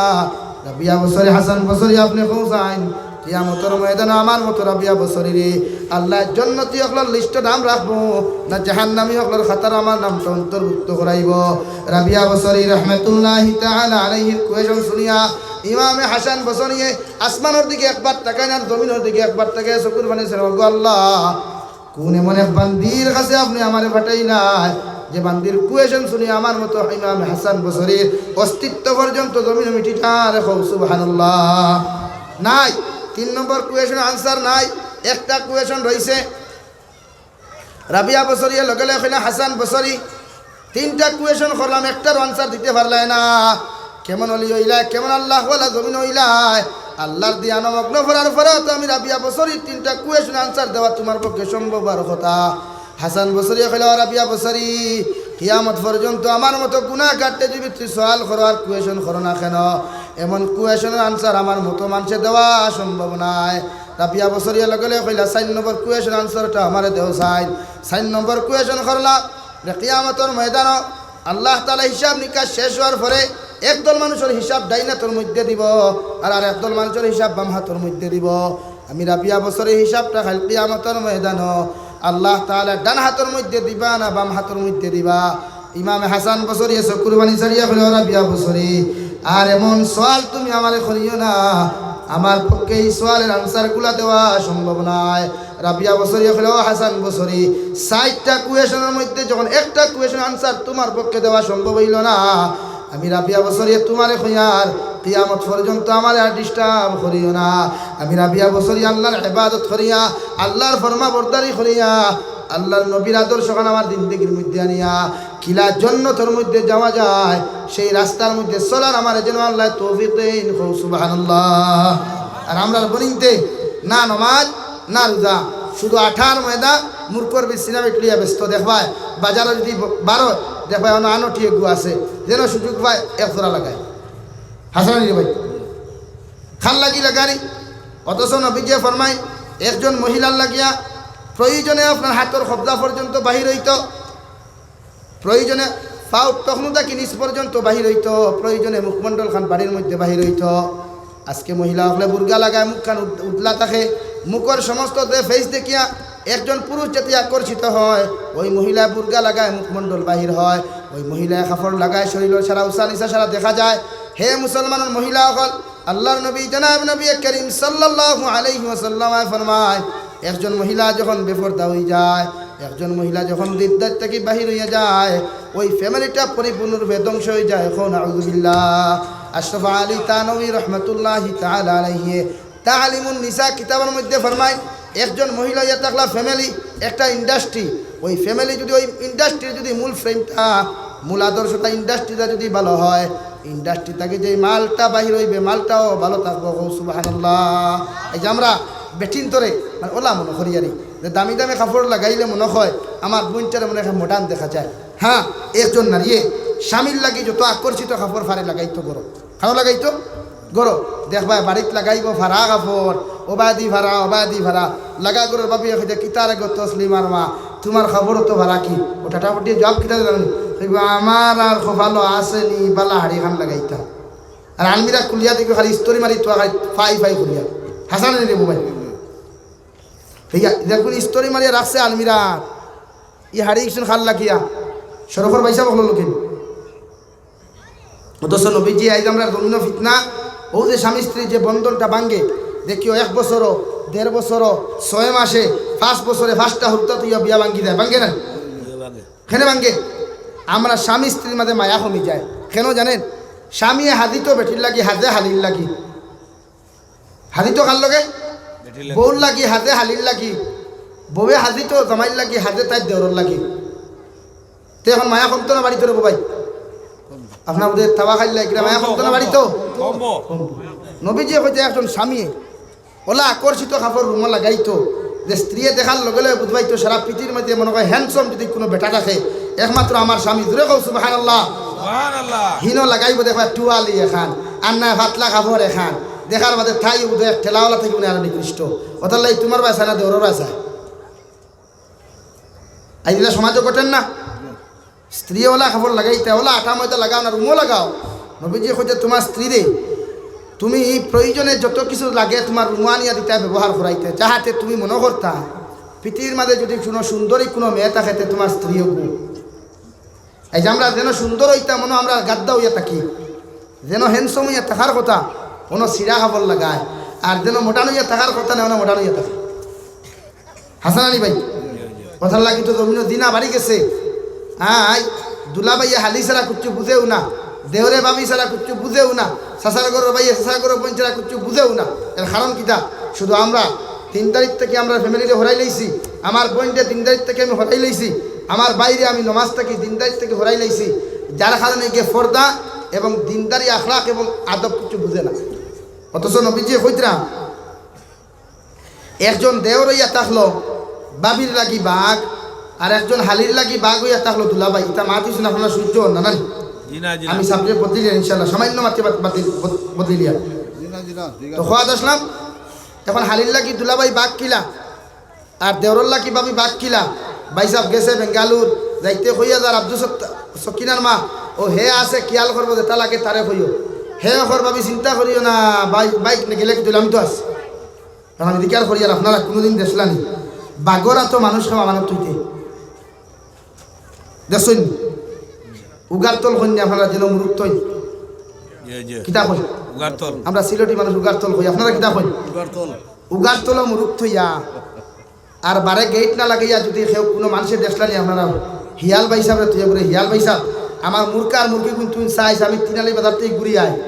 রাবিয়া বসরি, হাসান বসরি, আপনে কও চাইন, কিয়ামতর ময়দানো আমার মতো রাবিয়া বসরিরে আল্লায় জন্নতি অকলর list-ও নাম রাখবো, না জাহান্নামী অকলর খাতার আমার নামটা অন্তর্ভুক্ত করাইবো? রাবিয়া বসরি রহমতুল্লাহি তাআলা আলাইহির question শুনিয়া ইমামে হাসান বসরিয়ে আসমানর দিকে একবার তাকাইন আর জমিনর দিকে একবার তাকাইয়া চকুর পানি ছাড়িয়া, "ওগো আল্লাহ, কোন এমন এক বান্দির কাছে আপনে আমারে পাঠাইলা, যে বান্দির question শুনিয়া আমার মতো ইমাম হাসান বসরির অস্তিত্ব পর্যন্ত জমিনো মিটিতা রে?" কও সুবহানাল্লাহ। নাই, তিন নম্বর question answer নাই, একটা question রইছে। রাবিয়া বসরিয়ে লগে লগে কইলা, "হাসান বসরি, তিনটা question করলাম, একটারও answer দিতে পারলায় না। কেমন অলি অইলায়, কেমন আল্লাহওয়ালা জমিনো অইলায়? আল্লাহর দিয়ানো মগ্ন করার পরেও তো আমি রাবিয়া বসরির তিনটা question answer দেওয়া তুমার পক্ষে সম্ভব অওয়ার কথা।" হাসান বসরিয়ে কইলা, "ও রাবিয়া বসরি, কিয়ামত পর্যন্ত আমার মতো গুনাহগাররে যদি তুই সওয়াল করো আর question করো না কেন, এমন question-র answer আমার মতো মানষে দেওয়া সম্ভব নায়।" রাবিয়া বসরিয়ে লগে লগে কইলা, "চাইর নম্বর question answer-টা আমারে দেও চাইন।" চাইর নম্বর question করলা, যে কিয়ামতর ময়দানো আল্লাহ তাআলা হিসাব নিকাশ শেষ অওয়ার পরে একদল মানুষর হিসাব ডাইন আতর মধ্যে দিবো, আর আরেকদল মানুষর হিসাব বাম আতর মধ্যে দিবো। আমি রাবিয়া বসরির হিসাবটা কাইল কিয়ামতর ময়দানো আল্লাহ তাআলা ডান আতর মধ্যে দিবা না বাম আতর মধ্যে দিবা? ইমাম হাসান বসরিয়ে চকুর পানি ছাড়িয়া কইলা, "ও রাবিয়া বসরি, আর এমন সওয়াল তুমি আমারে করিও না, আমার পক্ষে এই সওয়ালর answer-গুলা দেওয়া সম্ভব নায়।" রাবিয়া বসরিয়ে কইলা, "ও হাসান বসরি, চাইরটা question-র মধ্যে যখন একটা question answer তুমার পক্ষে দেওয়া সম্ভব অইলো না, আমি রাবিয়া বসরিয়ে তুমারে কইয়ার, কিয়ামত পর্যন্ত আমারে আর disturb করিও না। আমি রাবিয়া বসরি আল্লাহর ইবাদত করিয়া, আল্লাহর ফরমাবরদারি করিয়া, আল্লাহর নবীর আদর্শখান আমার জিন্দেগির মধ্যে আনিয়া, কিলা জন্নতর মধ্যে যাওয়া যায়, সেই রাস্তার মধ্যে চলার আমারে যেন আল্লায় তৌফিক দেইন।" কও সুবহানাল্লাহ। আর আমরার বনিন্তে না নমাজ, না রোজা, শুধু আঠার ময়দা, মুরগর বিচ সিনাবেট লইয়া ব্যস্ত। দেখবায় বাজারো যদি ব-, বারো, দেখবায় অনো আনটি এগু আছে, যেন সুযোগ পায় এক জোড়া লাগায়। হাসানি রে ভাই, খান লাগি লাগানি। অথচ নবীজিয়ে ফরমাইন, একজন মহিলার লাগিয়া প্রয়োজনে আপনার আতর কবজা পর্যন্ত বাহির অইতো, প্রয়োজনে পাও তখনু থাকি নিচ পর্যন্ত বাহির অইতো, প্রয়োজনে মুখমণ্ডলখান বাড়ির মধ্যে বাহির অইতো। আজকে মহিলা অকলে বুরকা লাগায়, মুখখান উদ-, উদলা থাকে, মুখর সমস্ত যে face দেখিয়া একজন পুরুষ যাতে আকর্ষিত হয়, ওই মহিলা বুরকা লাগায়, মুখমণ্ডল বাহির হয়, ওই মহিলায় কাপড় লাগায়, শরীলর সারা উচা নিচা সারা দেখা যায়। হে মুসলমানর মহিলা অকল, আল্লাহর নবী, জনাব নবী করিম সাল্লাল্লাহু আলাইহি ওয়াসাল্লামে ফরমায়, একজন মহিলা যখন বেপর্দা অইযায়, একজন মহিলা যখন দিদার থাকি বাহির অইয়া যায়, ওই family-টা পরিপূর্ণরূপে ধ্বংস অইযায়। কও নাউজুবিল্লাহ। আশরাফ আলী থানভী রহমতুল্লাহি তাআলা আলাইহি তালিমুন নিসা কিতাবর মধ্যে ফরমাইন, একজন মহিলা অইয়া থাকলা family, একটা industry, ওই family যদি, ওই industry-র যদি মূল frame-টা, মূল আদর্শটা industry-টা যদি ভালো হয়, industry থাকি যে মালটা বাহির অইবে, মালটাও ভালো থাকবো। কও সুবহানাল্লাহ। এই যে আমরা বেটিন্তরে মানে অলা মনো করি আরি, যে দামি দামি কাপড় লাগাইলে মনো হয় আমার বইনটারে মনো হয় modern দেখা যায়। হ্যাঁ, একজন নারীয়ে স্বামীর লাগি যত আকর্ষিত কাপড় পারে লাগাইতো ঘরো। কানো লাগাইতো? ঘরো। দেখবায় বাড়িত লাগাইবো ফাড়া কাপড়, ওবায়দি ফাড়া, ওবায়দি ফাড়া। লাগা ঘরর ভাবিয়ে কইতা, "কিতারে গো তসলিমার মা, তুমার কাপড় অত ফাড়া কি?" ও টাটাফাটিয়ে জবাব কিতা জানো নি? কইবো, "আমার আর কপালো আছে নি, বালা হাড়ি খান লাগাইতাম।" আর আলমিরা খুলিয়া দেখি খালি ইস্তরি মারি তো খালি ফাই ফাই করিয়া। হাছা নি রে বাবা? ঠিক আছে, দেখুন ইস্তরি মারিয়া রাখছে আলমিরা। ই হাড়ি ইকশন খাল লাগিয়া শরফর পয়সা বকল লোকে। অথচ নবীজি আইজ আমরা জমিনো ফিতনা, ও যে স্বামী স্ত্রী যে বন্ধনটা ভাঙ্গে, দেখিও এক বছরও, দেড় বছরও, ছয় মাসে, পাঁচ বছরে পাঁচটা হুরুতা তুইয়া বিয়া ভাঙ্গি যায়, ভাঙ্গে না? কেনে ভাঙ্গে? আমরা স্বামী স্ত্রীর মাঝে মায়া কমি যায়। কেন জানেন? স্বামীয়ে হাজিত বেটির লাগি, হাজে হালির লাগি। হাজিত কার লগে? বেটির লাগি। বউর লাগি, হাজে হালির লাগি। বউয়ে হাজিত জামাইর লাগি, হাজে তাইর দেওরর লাগি। তে এখন মায়া কমতো না বাড়িতো রে বাবাই? আপনার মধ্যে তাবা খাইলা এগুলা মায়া কমতো না বাড়িতো? কমবো। কমবো। নবীজি কইতে একজন স্বামী ওলা আকর্ষিত কাপড় রুমো লাগাইতো, যে স্ত্রীয়ে দেখার লগে লগে বুঝবাইতো সারা পৃথিবীর মধ্যে মনে হয় হ্যান্ডসাম যদি কোনো বেটা থাকে, একমাত্র আমার স্বামী। জোরে কও সুবহানাল্লাহ। সুবহানাল্লাহ। হিনো লাগাইবো দেখবা টুয়ালি এখান, আর না পাতলা কাপড় এখান, দেখার বাদে তাই বুঝে এক ঠেলাওয়ালা থেকে মনে আর নিকৃষ্ট। ওটার লাগি তোমার বাসা না দেওরর বাসা। আইজ ইলা সমাজও ঘটের না? স্ত্রী ওলা কাপড় লাগাইতা, ওলা আটা ময়দা লাগাও না, রুমো লাগাও। নবীজি কইতে তোমার স্ত্রীরে তুমি প্রয়োজনে যত কিছু লাগে তোমার রুমো আনিয়া দিতা, ব্যবহার করাইতা, যাহাতে তুমি মনে করতা পৃথিবীর মাঝে যদি কোনো সুন্দরী কোনো মেয়ে থাকে তে তোমার স্ত্রী হবো। এই যে আমরা যেন সুন্দর হইতাম, মনে আমরা গাদ্দা হইয়া থাকি, যেন হ্যান্ডসাম হইয়া থাকার কথা, কোনো সিরা কাপড় লাগায়, আর যেন মডার্ন হইয়া থাকার কথা না, মডার্ন হইয়া থাকে। হাছা নি ভাই? কথার লাগি তো জমিনো জিনা বাড়ি গেছে। আই, দুলাভাইয়ে হালি ছাড়া কিচ্ছু বুঝেও না, দেওরে ভাবি ছাড়া কিচ্ছু বুঝেও না, চাচার ঘরর ভাইয়ে চাচার ঘরর বইন ছাড়া কিচ্ছু বুঝেও না। এর কারণ কিতা? শুধু আমরা দিনদারির থেকে আমরা ফ্যামিলিরে হরাই লইছি, আমার বইনরে দিনদারির থেকে আমি হরাই লইছি, আমার ভাইরে আমি নমাজ থাকি দিনদারির থেকে হরাই লইছি, যার কারণে গিয়ে পর্দা এবং দিনদারি আখলাক এবং আদব কিছু বুঝে না। অথচ নবীজি কইতরা একজন দেওর হইয়া থাকলো ভাবির লাগি বাঘ, আর একজন হালির লাগি বাঘ হইয়া থাকলো দুলাভাই। ইটা মাত হইছে না, আপনারা সহ্য হন না, না নি? জি না, জি না। আমি সাবজেক্ট বদলিলিয়ার ইনশাআল্লাহ, সামান্য মাত্র বাদ-, বাদ-, বদ-, বদলিলিয়ার। জি না, জি না, ঠিক তো আছে। খোয়াদ আসলাম, এখন হালির লাগি দুলাভাই বাঘ কিলা, আর দেওরর লাগি ভাবি বাঘ কিলা। ভাই সাহেব গেছে বেঙ্গালুর, যাইতে কইয়া যার আব্দুল সত্তা-, সকিনার মা, ও হে আছে খিয়াল করবো, যেটা লাগে তারে কইও। হে অখর ভাবি চিন্তা করিও না, ভাই, বাইক নিয়ে গেলে কি দিলাম তো আছে। কারণ আমি দিকে আর করি, আর আপনারা কোনোদিন দেখলানি বাঘরা তো মানুষ খাওয়া আমানত তুইতে দেখছইন। উগারতল কইন না আপনারা, যেন মুরুক তৈন। জি, জি। কিতা কইন? উগারতল। আমরা সিলেটি মানুষ উগারতল কই, আপনারা কিতা কইন? উগারতল। উগারতল মুরুক থইয়া। আর বারে গেট না লাগাইয়া যদি কেউ কোনো মানুষে দেখলানি আপনারা, হিয়াল ভাই সাহেবরে তুই বলে, "হিয়াল ভাই সাহেব, আমার মুরকা আর মুরগি কিন্তু চাইছ, আমি তিন আলি বাজার থেকে ঘুরি আই।"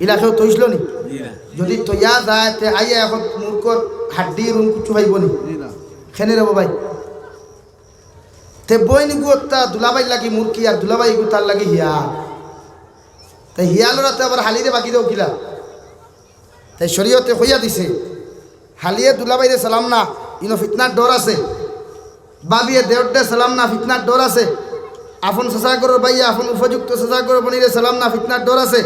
ইলা কেউ তৈছিল নি? জি না। যদি তৈয়া যায়, তে আইয়া এখন মুরকর হাড্ডি রুম কিছু পাইব নি? জি না। খেনে রব ভাই। তে বইন গুয়তা দুলাভাই লাগি মুরকি আর দুলাভাই গু তার লাগি হিয়াল। তাই হিয়ালর রাতে আবার হালিরে বাকি দেও কিলা? তাই শরীয়তে কইয়া দিছে, হালিয়ে দুলাভাইরে সালাম না, ইনো ফিতনার ডর আছে। ভাবিয়ে দেওররে সালাম না, ফিতনার ডর আছে। আপন চাচাগরর ভাইয়ে আপন উপযুক্ত চাচাগরর বনিরে সালাম না, ফিতনার ডর আছে।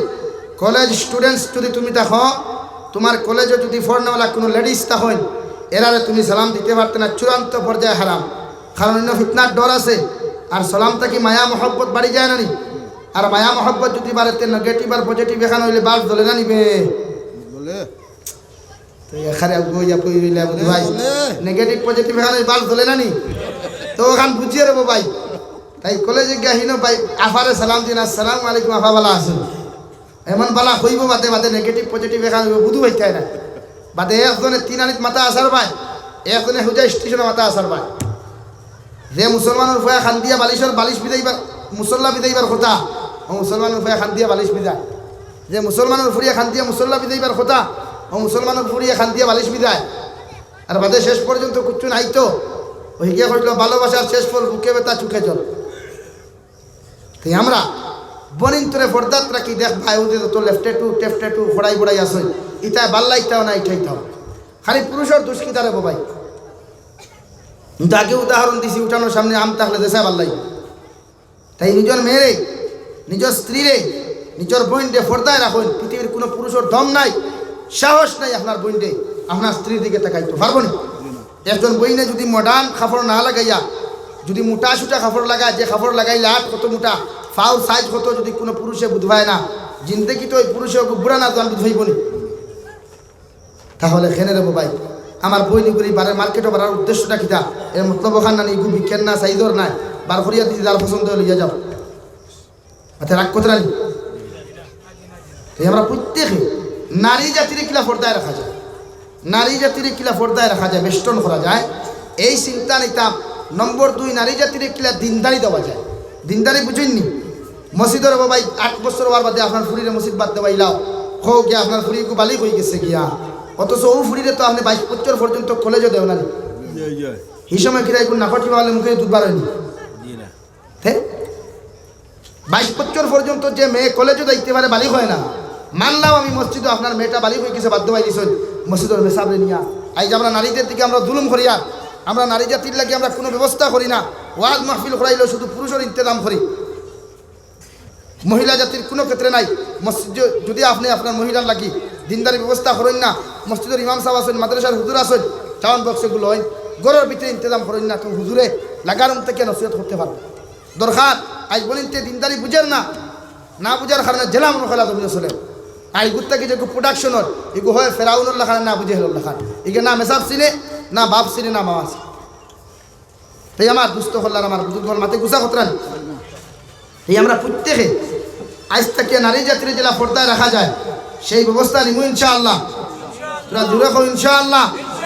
কলেজ স্টুডেন্টস যদি তুমি থাকো, তোমার কলেজে যদি পড়নেওয়ালা কোনো লেডিস থাকইন, এরারে তুমি সালাম দিতে পারতে না, চূড়ান্ত পর্যায়ে হারাম। কারণ ইনো ফিতনার ডর আছে। আর সালাম থাকি মায়া মহব্বত বাড়ি যায় না নি? আর মায়া মহব্বত যদি বাড়ে, তে নেগেটিভ আর পজিটিভ এখান হইলে বাল্ব জ্বলে না নি বে? জ্বলে। তো এখানে আগুয়া ইয়া কই রইলে বুঝি ভাই? জ্বলে। নেগেটিভ পজিটিভ এখানে বাল্ব জ্বলে না নি? তো ওখান বুঝিয়ে রব ভাই। তাই কলেজে গিয়া হিনো ভাই, আফারে সালাম দিন, "আসসালামু আলাইকুম আফা, ভালা আছইন?" এমন ভালা কইব বাদে বাদে নেগেটিভ পজিটিভ এখান হইব, বুধু হইতে হয় না। বাদে একজনে তিন আলিত মাথা আসার ভাই, একজনে হুজা স্টেশনে মাথা আসার ভাই। যে মুসলমানর ফুয়া খান্দিয়া বালিশর বালিশ বিদাইবার, মুসল্লা বিদাইবার কথা, ও মুসলমানর ফুয়া খান্দিয়া বালিশ বিদায়। যে মুসলমানর ফুরিয়া খান্দিয়া মুসল্লা বিদাইবার কথা, ও মুসলমানর ফুরিয়া খান্দিয়া বালিশ বিদায়। আর বাদে শেষ পর্যন্ত কুচ্ছু নাই তো, ওই গিয়া কইল, "ভালোবাসার শেষ ফল বুকে ব্যথা চোখে জল।" তাই আমরা বনিন্তরে ফর্দাত রাখি, দেখ ভাই, ওদের যত লেফটে টু, টেফটে টু, ফড়াই ফড়াই আছে, ইতায় বাল্লা ইতাও না, ইঠাই থাও। খালি পুরুষর দুষ কিতা রে বাবাই? কিন্তু আগে উদাহরণ দিছি, উঠানোর সামনে আম থাকলে দেশায় বাল্লাই। তাই নিজর মেয়েরে, নিজর স্ত্রীরে, নিজর বইনরে ফর্দায় রাখইন। পৃথিবীর কোনো পুরুষর দম নাই, সাহস নাই আপনার বইনরে, আপনার স্ত্রীর দিকে তাকাইতো পারবো নি? একজন বইনে যদি মডার্ন কাপড় না লাগাইয়া, যদি মোটা সুটা কাপড় লাগায়, যে কাপড় লাগাইলে আট কত মোটা, ফাউর সাইজ কত, যদি কোনো পুরুষে বুঝবায় না, জিন্দেগিত ওই পুরুষে ওগু বুড়া না জান বুঝাইব নি? তাহলে কেনে রে বাবাই, আমার বইন ইগুরে বারে মার্কেটো বাড়ার উদ্দেশ্যটা কিতা? এর মতলব অখান নানি, ইগু বিকের না, সাইজর নায়, বার করিয়া দিছি, যার পছন্দ অয় লইয়া যাও। আচ্ছা, রাগ করতে নানি? এই আমরা প্রত্যেকে নারী জাতিরে কিলা পর্দায় রাখা যায়, নারী জাতিরে কিলা পর্দায় রাখা যায়, বেষ্টন করা যায়, এই চিন্তা নিতাম। নম্বর দুই, নারী জাতিরে কিলা দিনদারি দেওয়া যায়। দিনদারি বুঝইন নি? মসজিদর বাবাই আট বছর অওয়ার বাদে আপনার ফুরিরে মসজিদ বাদ দেওয়াইলাও, কও গিয়া আপনার ফুরি ইগু বালিগ অই গেছে গিয়া, অথচ অউ ফুরিরে তো আপনে বাইশ বছর পর্যন্ত কলেজও দেও না নি। হি সময় কিরা ইগুর নাকো টিপা অইলে মুখে দুধ বার অয় নি? তে বাইশ বছর পর্যন্ত যে মেয়ে কলেজও যাইতে পারে, বালিগ অয় না, মানলাম আমি মসজিদও আপনার মেয়েটা বালিগ অই গেছে, বাদ দেওয়াই দিছইন, মসজিদর মেসাবরে নিয়া। আইজ আমরা নারীদের দিকে আমরা জুলুম করি, আর আমরা নারী জাতির লাগি আমরা কুনু ব্যবস্থা করি না। ওয়াজ মাহফিল করাইলেও শুধু পুরুষর ইন্তেজাম করি, মহিলা জাতির কুনু ক্ষেত্রে নাই। মসজিদ য-, যদি আপনে আপনার মহিলার লাগি দিনদারি ব্যবস্থা করইন না, মসজিদর ইমাম সাব আছইন, মাদ্রাসার হুজুর আছইন, সাউন্ড বক্স ইগুলো অইন, ঘরর ভিতরে ইন্তেজাম করইন না, তো হুজুরে লাগার রুম থাকি নসিহত করতে পারবো। দরকার, আইজ বলিন তে দিনদারি বুঝের না, না বুঝার কারণে জেলা মনে করা জমিন চলে। আইগুর থাকি যেগু প্রোডাকশন অর, ইগু হয় ফেরাউনর লাখান, না বুঝে হেলর লাখান। ইগে না মেসাব চিনে, না বাপ চিনে, না মামা চিনে। তাই আমার দুস্থ কল্যাণ, আমার বুজুর্গ অকল, মাতে গুছা করতরা নি। তাই আমরা প্রত্যেকে আইজ থাকি নারী জাতিরে যেলা পর্দায় রাখা যায়, সেই ব্যবস্থা নিমু ইনশাআল্লাহ। তোরা জোরে কও ইনশাআল্লাহ।